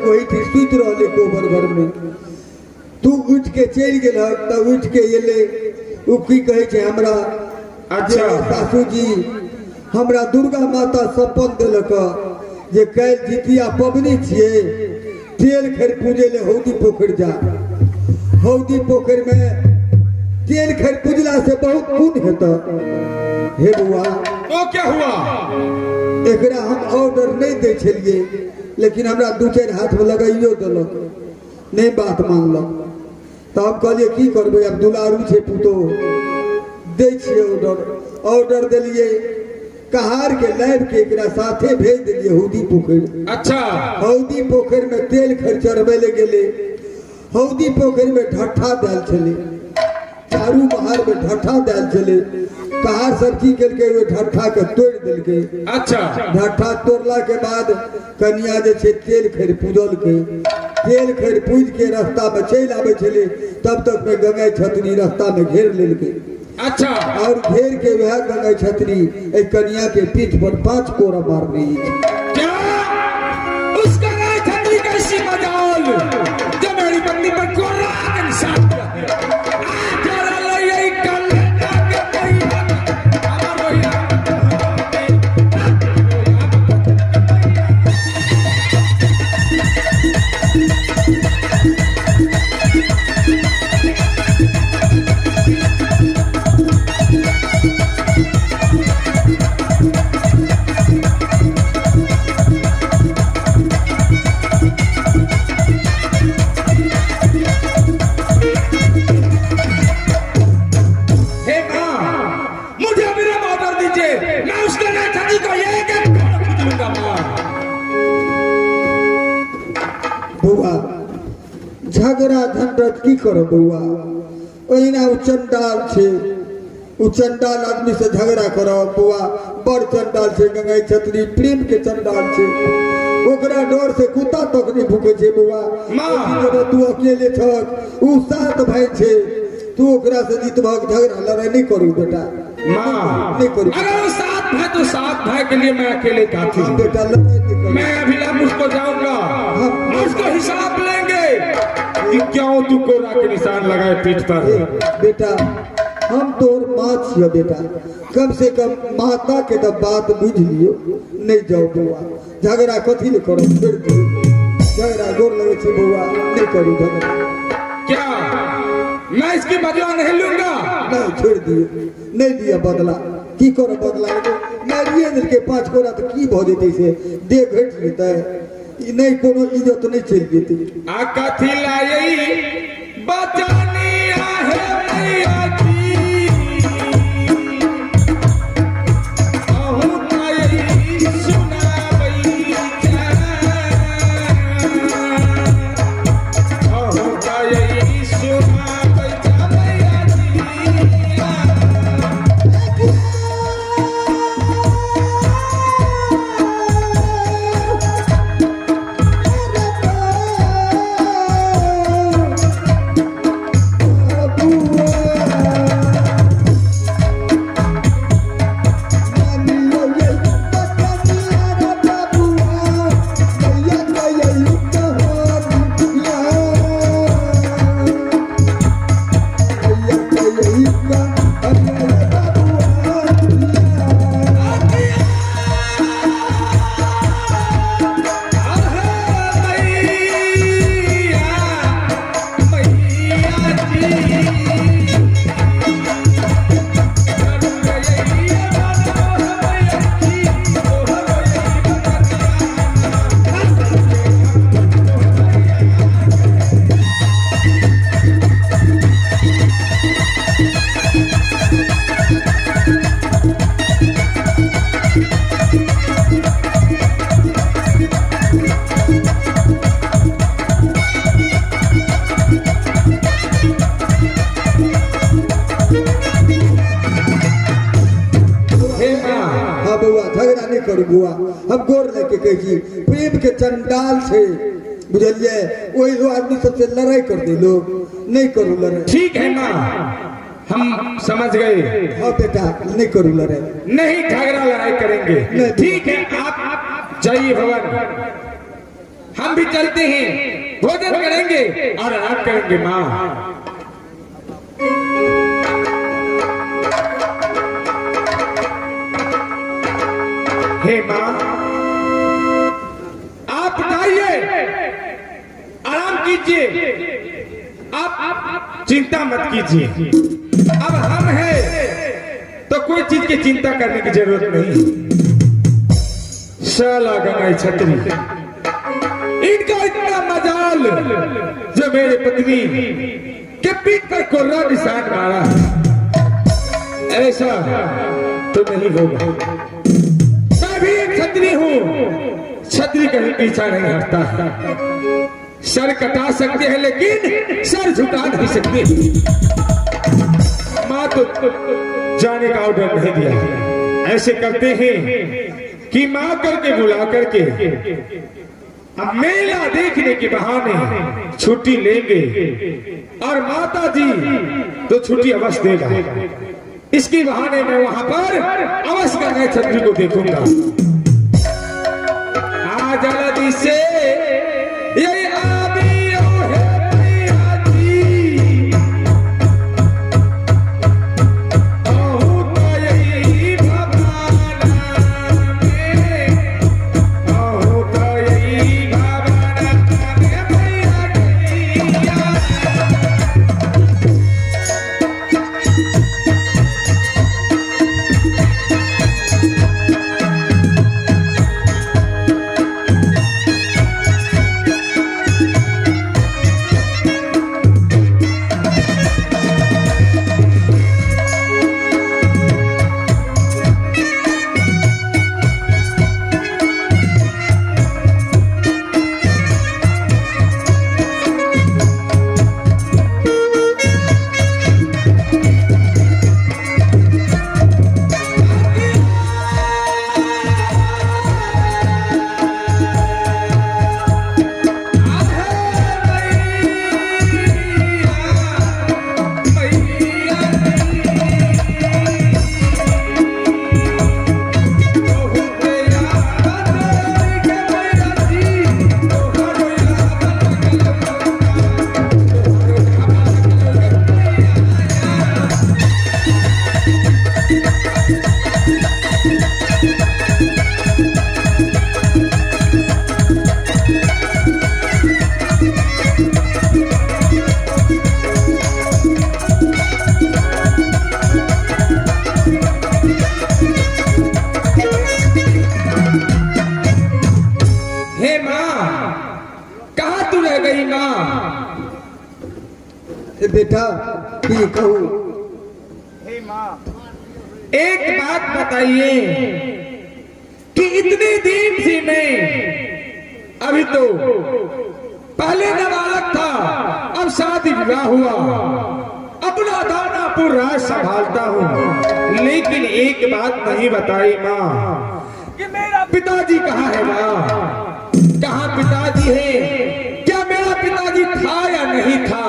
ओहिठाम सुति रहलै कोबर घरमे। तू उठि के चलि गेलहक तऽ उठि के एलै। ओ की कहै छै हमरा? अच्छा। सासूजी हमरा दुर्गा माता सपन देलक जे काल्हि जितिया पबनी छियै, तेल खैर पूजे ले हौदी पोखरि जा। हौदी पोखरि में तेल खैर पूजला से बहुत पुण्य हेतऽ। हे बौआ, तो क्या हुआ? एकरा हम ऑर्डर नहीं दै छलियै, लेकिन हमरा दू चारि हाथ में लगाइयो देलक, नहीं बात मानलक। तऽ हम कहलियै की करबै, आब दुलारू छै पुतोह, दै छियै ऑर्डर। ऑर्डर देलियै, कहार के लाबि के एकरा साथे भेज देलियै हौदी पोखरि। अच्छा। हौदी पोखरि में तेल खैर चढ़बै लए गेलै। हौदी पोखरि में ढट्ठा देल छलै, चारू बाहर में ढट्ठा देल छलै। कहार सब की केलकै, ओहि ढट्ठा के तोड़ि देलकै। अच्छा। ढट्ठा तोड़ला के बाद कनिया जे छै तेल खैर पूजलकै। तेल खैर पूज के रास्ता में चलि आबै छलै, तब तक में गंगाई छतरी रास्ता में घेर लेलकै। अच्छा। और घेर के वएह गंगाई छतरी एहि कनिया के पीठ पर 5 कोड़ा मारने अछि। क्या उस गंगाई छतरी कैसी मजाल जो मेरी पत्नी पर कोड़ा के निशान दिया है। आज जरा लई कल के मैया, हमार रोहिया। हे माँ, मुझे मेरा ऑर्डर दीजिए, मैं उसके छाती को एक एक खींच लूंगा। माँ बौआ, झगड़ा झंझट की करब बौआ, ओहिना ओ चंडाल छै, ओ चंडाल आदमी से झगड़ा करब बौआ, बड़ चंडाल छै गंगाई छतरी, प्रेम के चंडाल छै, ओकरा डर से कुत्ता तक नहीं भूखे छै बौआ। माँ। जब तू अकेले छक, उ 7 भाई छै, तू ओकरा से जीतबहक, झगड़ा लड़ाई नहीं करू बेटा। माँ। नहीं करू। अगर वो 7 भाई तो 7 भाई के लिए मैं अकेले काफी हूँ। बेटा, लड़ाई नहीं करू। मैं अभिलाष उसको जाऊंगा, हाँ। उसको हिसाब लेंगे कि क्यों तू कोरा के निशान लगाए पीठ पर। ए, बेटा, हम तोर माँ छियो बेटा, कम से कम माता के तो बात बुझ लियो। नहीं जाओ बौआ, झगड़ा कथी ले करो, छोड़ दियो झगड़ा, गोर लगे छे बौआ, नहीं करू झगड़ा। क्या मैं इसकी बदला नहीं लूंगा? नहीं, छोड़ दियो, नहीं दिया बदला, की करो बदला, मारिए देलकै 5 कोड़ा तो की भऽ जेतै, से देह घटि जेतै, ई नहीं कोनो इज्जत नहीं चलि जेतै। आ कथी लायई बचनिया हे मैया की, अहूँ ताई सुनाबै अहूँ ताई सुनाबै मैया जी। हाँ बौआ, झगड़ा नहीं करू बौआ, हम गोर लग के कहै छी, प्रेम के चंडाल छै, बुझलियै, ओहि आदमी सबसे लड़ाई कर दे लोग, नहीं करू लड़ाई। ठीक है माँ, हम समझ गए। हाँ बेटा, नहीं करू लड़ाई, नहीं झगड़ा लड़ाई करेंगे। नहीं। ठीक है, आप जाइए भवन। हम भी चलते हैं, भोजन करेंगे और आराम करेंगे। माँ हे माँ, आप जाइए, आराम कीजिए, आप चिंता मत कीजिए। अब हम हैं तो कोई चीज की चिंता करने की जरूरत नहीं। साला गंगाई छत्री, इनका इतना मजाल जो मेरे पत्नी के पीठ पर कोर्रा निशान मारा, ऐसा तो नहीं होगा। मैं भी एक छत्री हूं, छत्री कहीं पीछा नहीं हटता। सर कटा सकते हैं लेकिन सर झुका नहीं सकते। माँ तो जाने का ऑर्डर नहीं दिया। ऐसे करते हैं कि माँ करके बुला करके अब मेला देखने के बहाने छुट्टी लेंगे और माता जी तो छुट्टी अवश्य देगा। इसके बहाने मैं वहां पर अवश्य गंगा छत्री को देखूंगा। आ जल्दी से ये आबियो है प्रिया जी, बहुत यही भवाना में, बहुत यही भवाना में भैया गैया। हे माँ, कहाँ तू रह गई माँ? ए बेटा की कहू। हे माँ, एक बात बताइए कि इतने दिन से मैं, अभी तो पहले नाबालग था, अब शादी विवाह हुआ, अपना दानापुर राज संभालता हूँ, लेकिन एक बात नहीं बताई माँ कि मेरा पिताजी कहाँ है। माँ कहाँ पिताजी है? क्या मेरा पिताजी था या नहीं था,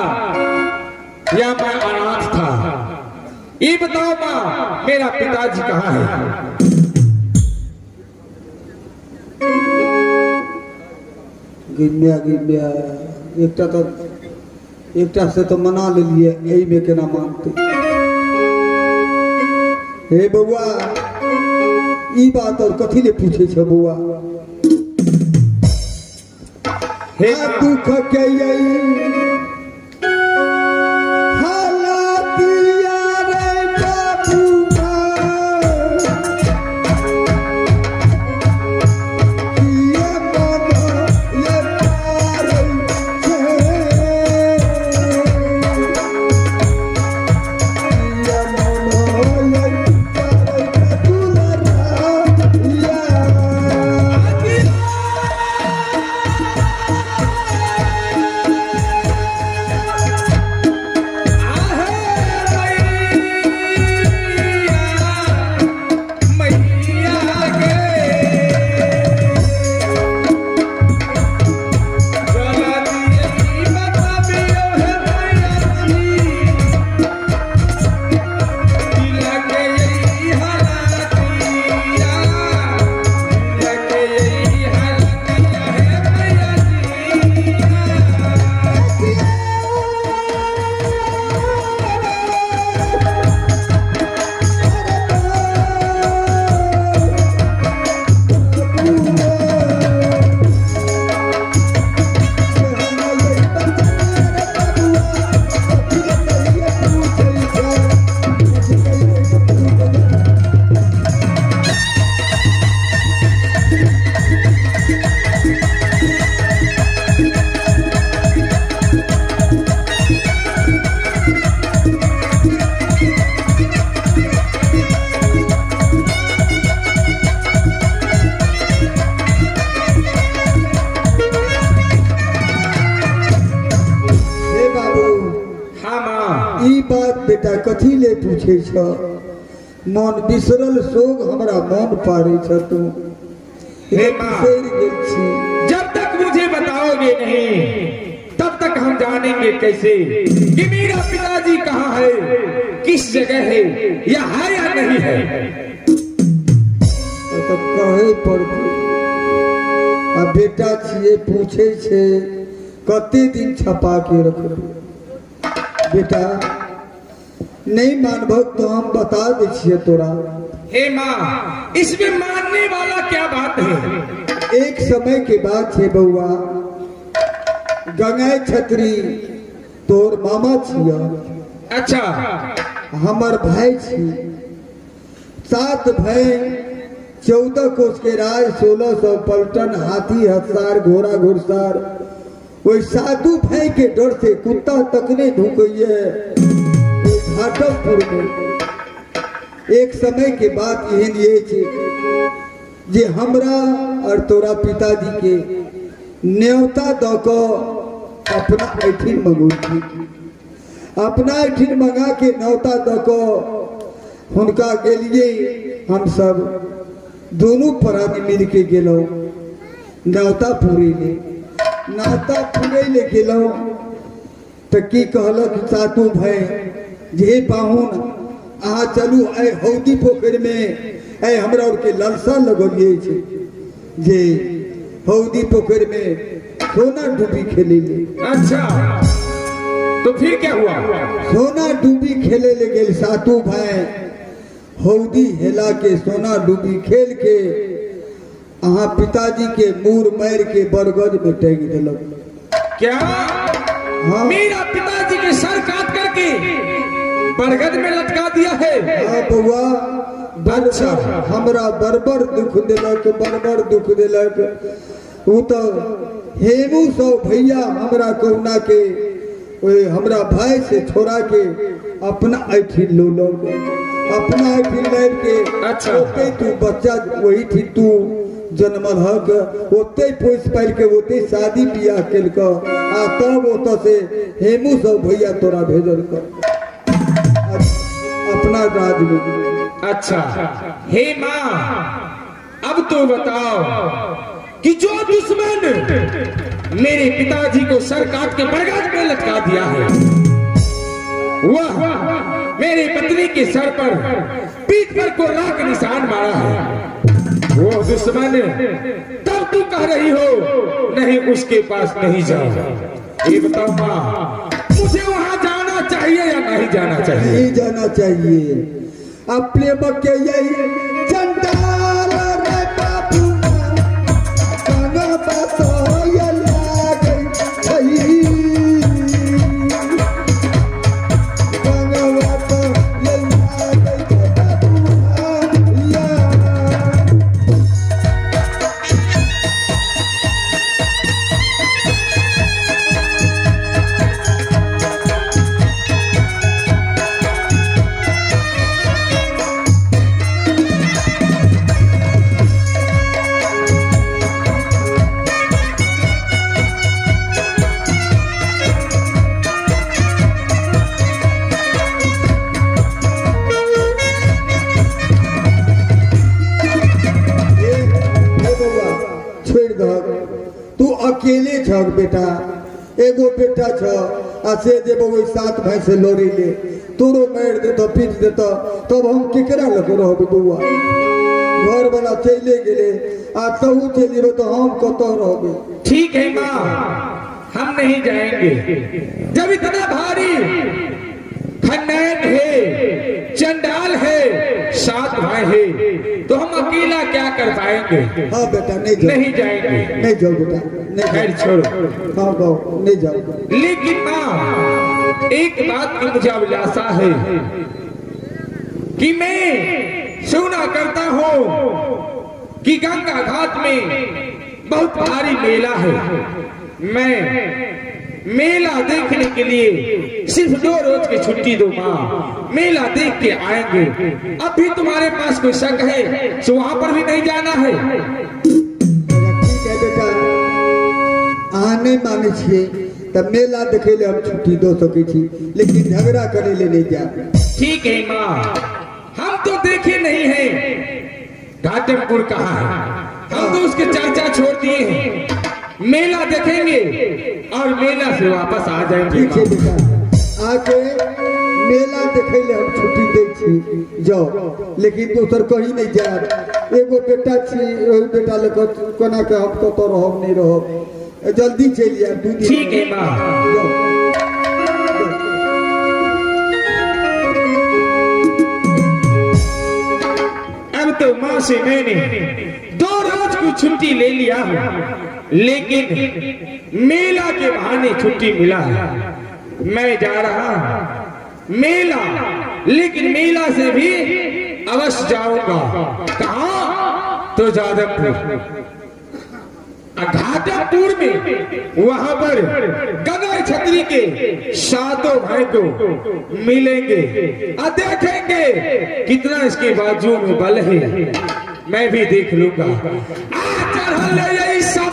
या मैं अनाथ था? ये बताओ माँ, मेरा पिताजी कहाँ है? गिम्या गिम्या, एकटा तो एकटा से तो मना लेलिए, एहिमे केना मानते। हे बौआ, ई बात और कथी ले पूछे छे बौआ? हे आ दुख के यही हालातिया रे बाबूआ, ये मन ये पार छे, ये मन ये पार दुलरा। माँ। बात बेटा कथी ले पूछे छ मन बिसरल सोग हमरा मन पारे छ तू। हे माँ। बिसरि गेल छी। जब तक मुझे बताओगे नहीं तब तक हम जानेंगे कैसे कि मेरा पिताजी कहाँ है, किस जगह है, या है या नहीं है। तऽ कहै पड़तै आ बेटा छियै पूछे छै कते दिन छपा के रखबै। बेटा नहीं मानबह तो हम बता दै छियै तोरा। हे माँ, इसमें मानने वाला क्या बात है? एक समय के बात छै बौआ, गंगाई छत्री तोर मामा छियै। अच्छा। हमर भाई छी। 7 भाई 14 कोस के राज, 1600 पलटन, हाथी हथसार, घोड़ा घुड़सार। ओहि साधु भाई के डर से कुत्ता तक नहीं ढुकैये घाटमपुर में। एक समय के बात एहन ये छै जे हमरा और तोरा पिताजी के न्योता दऽ कऽ अपना एहिठिन मंगौलखिन। अपना एहिठिन मंगा के न्योता दऽ कऽ हुनका गेलिए हम सब दोनों प्राणी मिल के गेलहुँ न्योता पूरे ले। न्योता पूरे ले गेलहुँ तऽ की कहलक सातु भाई जे पाहुन अहाँ चलू एहि हौदी पोखरिमे, एहि हमरा आरके ललसा लगलिए छै जे हौदी पोखरिमे सोना डूबी खेले ले। अच्छा, तो फिर क्या हुआ? सोना डूबी खेले ले गेल सातु भाई, हौदी हेला के सोना डूबी खेल के अहाँ पिताजी के मूर मार के बरगद में टांगि देलक। क्या? हाँ। मेरा पिताजी के सर काट करके बरगद में लटका दिया है? हाँ बउआ, अच्छा। हमरा बरबर दुख देलक, बरबर दुख देलक। उ तो हेमू सौ भैया हमरा कहुना के ओए हमरा भाई से छोड़ा के अपना ऐठी लोलक, अपना ऐठी लाबि के। अच्छा। ओते तू बच्चा वही थी तू जन्मल हक, ओते पोसि पालि के ओते शादी बियाह केलक आ तब ओतऽ से हेमू सौ भैया तोरा भेजलक अपना राज में। अच्छा, हे माँ, अब तो बताओ कि जो दुश्मन मेरे पिताजी को सर काट के बरगद में लटका दिया है, वह मेरे पत्नी के सर पर पीठ पर को राख निशान मारा है, वो दुश्मन तब तू कह रही हो नहीं उसके पास नहीं जाओ। ये बताओ माँ, मुझे वहां जाना चाहिए या नहीं जाना चाहिए? नहीं जाना चाहिए। अपने के यही चंडाल रे बाबू संग बसोय लागै छै। संग बसोय लागै छै बाबू। ए बौआ, छोड़ि दहक, तू अकेले छह बेटा, एगो बेटा छ आ से जेबो ओहि 7 भाई से लड़े ले, तोरो मारि देतऽ पीट देतऽ, तब हम केकरा लग रहबै बौआ? घर वाला चले गेले आ तहू चलि जेबै तऽ हम कतऽ रहबै? ठीक है माँ, हम नहीं जाएंगे। जब इतना भारी खंडन है, चंडाल है, 7 भाई है, तो हम अकेला क्या कर पाएंगे? हाँ बेटा, नहीं जाओ। नहीं जाएंगे। नहीं जाओ बेटा, नहीं खैर जाओ। छोड़ो। हाँ बाबू, नहीं जाओ। लेकिन माँ, एक बात की मुझे अभिलाषा है कि मैं सुना करता हूँ कि गंगा घाट में बहुत भारी मेला है। मैं मेला देखने के लिए सिर्फ 2 रोज की छुट्टी दो माँ, मेला देख के आएंगे। अब भी तुम्हारे पास कोई शक है तो वहां पर भी नहीं जाना है। ठीक है बेटा, अहाँ नहीं माने छियै तऽ मेला देखै लए हम छुट्टी दऽ सकै छी, लेकिन झगड़ा करै लए नहि जायब। ठीक है माँ, हम तो देखे नहीं है घाटमपुर कहाँ है, हम तो उसके चर्चा छोड़ दिए हैं। मेला देखेंगे और मेला से वापस आ जाएंगे। ठीक है बेटा, आके मेला देखै लए हम छुट्टी दै छी, जाओ, लेकिन दोसर कहीं नहीं जायब। एगो बेटा छी, ओहि बेटा लऽ कऽ कोना के हम कतऽ रहब नहीं रहब, जल्दी चलि जायब 2 दिन। ठीक है माँ। जाओ। अब तो माँ से मैंने 2 रोज की छुट्टी ले लिया हूँ, लेकिन मेला के बहाने छुट्टी मिला है। मैं जा रहा हूँ मेला, लेकिन मेला से भी अवश्य जाऊंगा। कहाँ? तो जादवपुर। घाटमपुर में वहां पर गगन छत्री के सातों भाई को मिलेंगे और देखेंगे कितना इसके बाजू में बल है, मैं भी देख लूंगा। आ चढ़ल यही सब।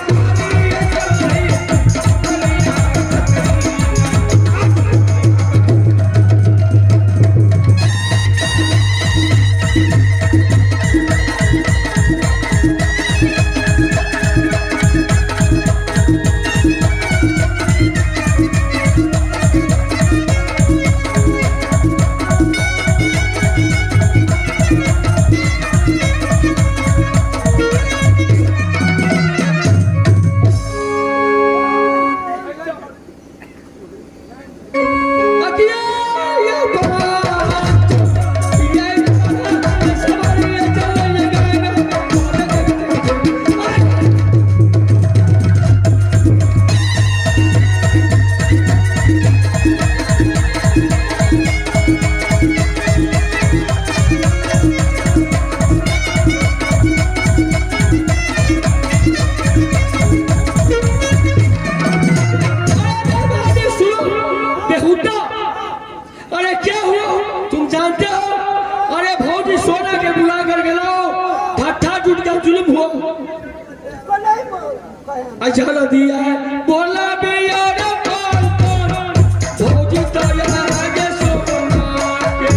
अरे क्या हुआ तुम जानते हो? अरे भौजी सोना के बुला कर गेलो, ठट्ठा जुट कर जुल्म हुआ। अच्छा दिया बोला बेयार भौजी तो आगे सोना के।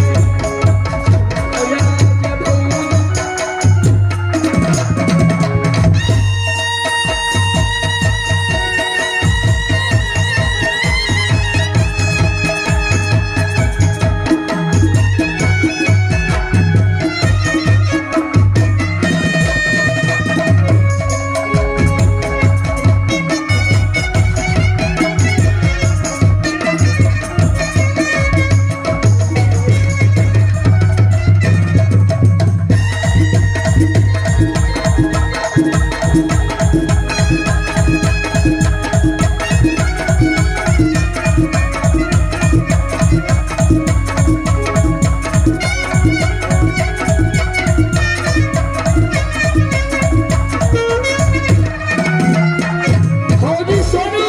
फौजी सोना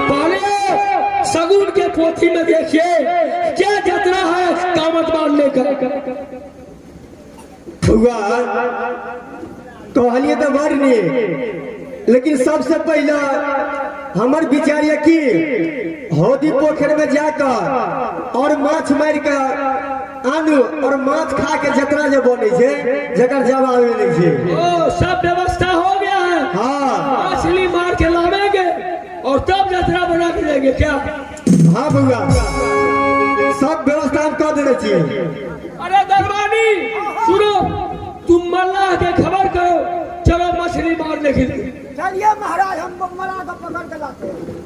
पहले सगुन के पोथी में देखिए क्या जतरा है कामत बांधने का। बउआ कहलिए तो बड़ नीक, लेकिन सबसे पहले हमर विचार ये कि हौदी पोखर में जाकर और माछ मार के आनू और माछ खा के जतरा जे बने छे जकर जवाब नहीं छे। ओ सब व्यवस्था हो गया है। हाँ। मछली मार के लावेंगे और तब जतरा बना के देंगे क्या? हाँ बउआ, सब व्यवस्था हम कर देने छिए। अरे दरबानी सुनो, तुम मल्लाह के खबर करो, चलो मछली मारने के लिए। चलिए महाराज, हम मल्लाह को पकड़ के लाते हैं।